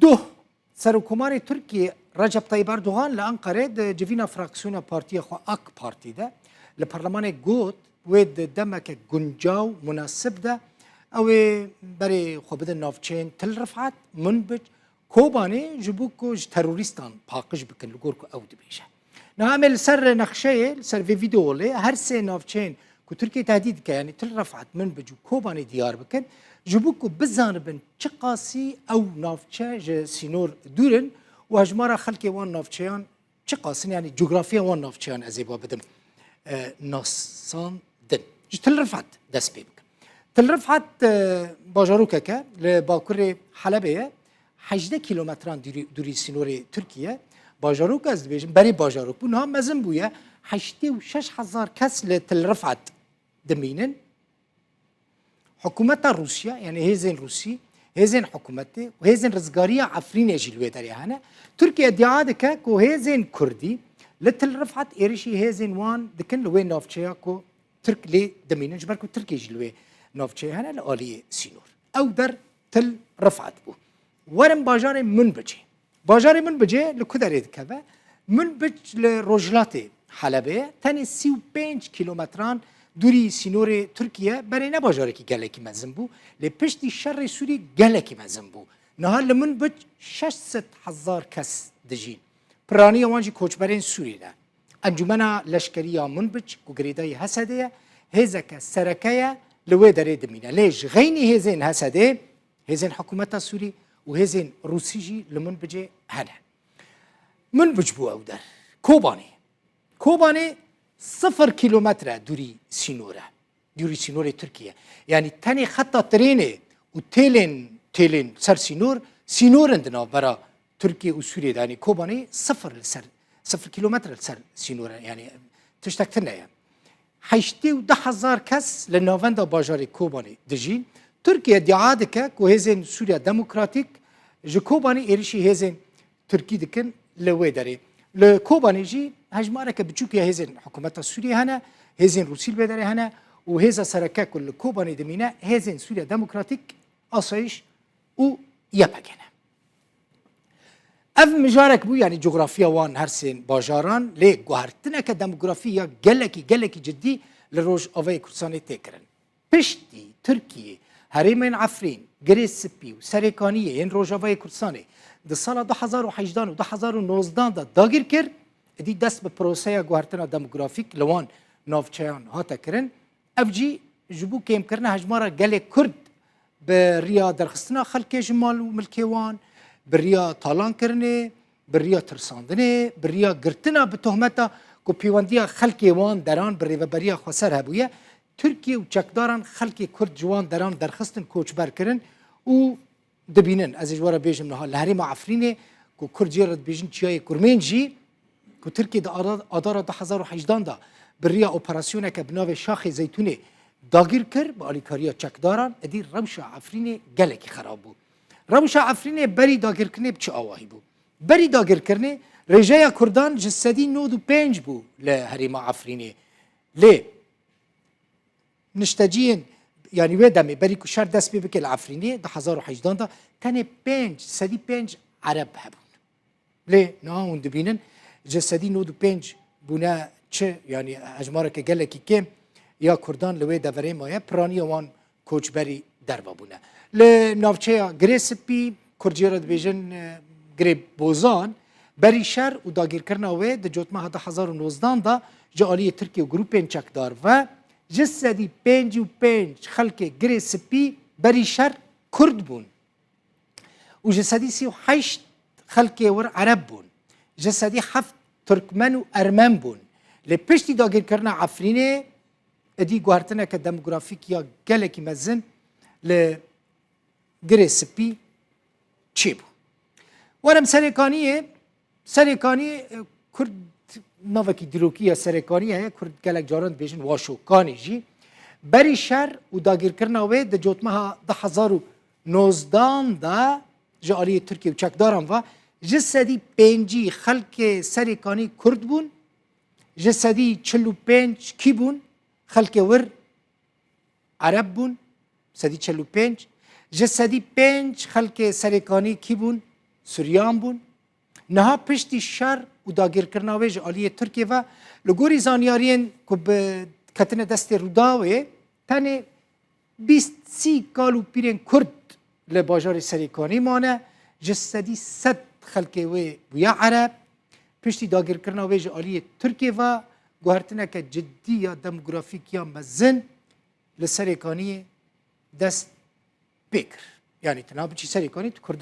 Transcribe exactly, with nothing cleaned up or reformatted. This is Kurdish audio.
Duh, Serokkomarê Tirkiyê Recep Tayyip Erdogan li Enqerê di civîna fraksiyona partiya xwe AK Partî de li Perlemanê got, wê di demeke guncaw, munasib de ew ê berê xwe bidin navçeyên Til Rifat, Minbic, Kobanê ji bo ku ji terorîstan paqij bikin, li gor ku ew dibêje. Niha em ê li ser nexşeyê, li ser vê vîdeolê her sê navçeyên ku Tirkiye tehdît dike, yanî Til Rifat, Minbic û Kobanê diyar bikin, ji bo ku bizanibin çiqasî ew navçe ji sînor dûr in û hejmara xelkê wan navçeyan çiqas in, yanî cografiya wan navçeyan ez ê ba bidim, e, nasandin. Ji Til Rifat dest pê bikim. Til Rifat, e, bajarokeke li bakurê Helebê ye. Hejdeh kîlometran dûrî, dûrî sînorê Tirkiye. Bajarok ez dibêjim, berê bajarok bû, niha mezin bûye. Heştê û şeş hezar kes li Til Rifat dimînin. Hikûmeta Rûsya, yanî hêzên Rûsî, hêzên hikûmetê û hêzên rizgariya Efrînê jî li wê derê hene. Tirkiye îdia dike ku hêzên Kurdî li Til Rifat êrişî hêzên wan dikin li wê navçeya ku Tirk lê dimînin, ji ber ku Tirkê jî li wê navçeyê hene li aliyê sînor. Ew der Til Rifat bû. Werin bajarê Minbicê. Bajarê Minbicê li ku derê dikeve? Minbic li rojhilatê Helebê ye. Tenê sî û pênc kîlometran dûrî sînorê Tirkiye, berê ne bajarekî gelekî mezin bû. Lê piştî şerê Sûrî gelekî mezin bû. Niha li Minbic şeş sed hezar kes dijîn. Piraniya wan jî koçberên Sûrî ne. Encûmena Leşkerî ya Minbic ku girêdayî H S D'ê ye, hêzeke sereke ye li wê derê dimîne. Lê ji xeynî hêzên H S D'ê, hêzên hikûmeta Sûrî û hêzên Rûsî jî li Minbicê hene. Minbic bû ew der. Kobanê. Kobanê sifir kîlometre dûrî sînor e. Dûrî sînorê Tirkiye. Yanî tenê xeta trênê û têlên, têlên ser sînor, sînor in di navbera Tirkiye û Sûriyê de. Yanî Kobanê sifir li ser, sifir kîlometre li ser sînor e. Yanî tiştek tune ye. Heştê û du hezar kes li navenda bajarê Kobanê dijîn. Tirkiye îdia dike ku hêzên Sûriya Demokratîk ji Kobanê êrişî hêzên Tirkî dikin li wê derê. Li Kobanê jî hejmareke biçûk ya hêzên hikûmeta Sûriyê hene, hêzên Rûsî li wê derê hene û hêza sereke ku li Kobanê dimîne hêzên Sûriya Demokratîk, Asayîş û Y P G ne. Ev mijarek bû, yanî cografiya wan her sê bajaran, lê guhertineke demografî ya gelekî, gelekî cidî li Rojavayê Kurdistanê tê kirin. Piştî Tirkiye herêmên Efrîn, Girê Spî û Serêkaniyê yên Rojavayê Kurdistanê di sala du hezar û hejdan û du hezar û nozdan de dagîr kir, êdî dest bi proseya guhertina demografîk li wan navçeyan hate kirin. Ev jî ji bo kêmkirina hejmara gelê Kurd bi riya derxistina xelkê ji mal û milkê wan, bi riya talankirinê, bi riya tirsandinê, bi riya girtina bi tohmeta ku pêwendiya xelkê wan deran bi rêveberiya xweser hebûye, Tirkiye û çekdaran xelkê Kurd ji wan deran derxistin, koçber kirin û dibînin. Ez ê ji we re bêjim niha li herêma Efrînê ku Kurd jê re dibêjin Çiyayê Kurmên jî, ku Tirkiye di ada-, adara du hezar û hejdan de bi riya operasyoneke bi navê Şaxê Zeytûnê dagîr kir, bi alîkariya çekdaran, êdî rewşa Efrînê gelekî xerab bû. Rewşa Efrînê berî dagirkirinê bi çi awahî bû? Berî dagirkirinê rêjeya Kurdan ji sedî nod û pênc bû li herêma Efrînê. Lê nişteciyên, yanî wê demê berî ku şer dest pê bike li Efrînê, du hezar û hejdan de tenê pênc, sedî pênc Ereb hebûn. Lê niha hûn dibînin ji sedî nod û pênc bûne çi, yanî hejmareke gelekî kêm ya Kurdan li wê deverê maye, piraniya wan koçberî derve bûne. Li navçeya Girê Spî, Kurd jê re dibêjin, e, Girê Bozan, berî şer û dagîrkirina wê di cotmeha du hezar û nozdan de ji aliyê Tirkiye û grûpên çekdar ve ji sedî pêncî û pênc xelkê Girê Spî berî şer Kurd bûn û ji sedî sî û heşt xelkê wir Ereb bûn. Ji sedî heft Tirkmen û Ermen bûn. Lê piştî dagîrkirina Efrînê, êdî guhertineke demografîk ya gelekî mezin li Girê Spî çêbû. Werim Serêkaniyê. Serêkaniyê, e, Kurd, navekî dîrokî ya Serêkaniyê heye, Kurd gelek caran dibêjin Waşo Kanî jî. Berî şer û dagîrkirina wê di cotmeha du hezar û nozdan de ji aliyê Tirkiye û çekdaran ve ji sedî pêncî xelkê Serêkanî Kurd bûn, ji sedî çil û pênc kî bûn? Xelkê wir Ereb bûn, sedî çil û pênc, ji sedî pênc xelkê Serêkanî kî bûn? Suryan bûn. Niha piştî şer û dagirkirina wê ji aliyê Tirkiyê ve, li gorî zanyariyên ku bi ketine destê Rûdawê, tenê bîst sî kal û pîrên Kurd li bajarê Serêkanî mane, ji sedî sed xelkê wê bûye Ereb. Piştî dagirkirina wê ji aliyê Tirkiyê ve, guhertineke cidî ya demografîk ya mezin li Serêkaniyê dest pê kir. Yanî tu nabiçî Serêkanî, tu Kurd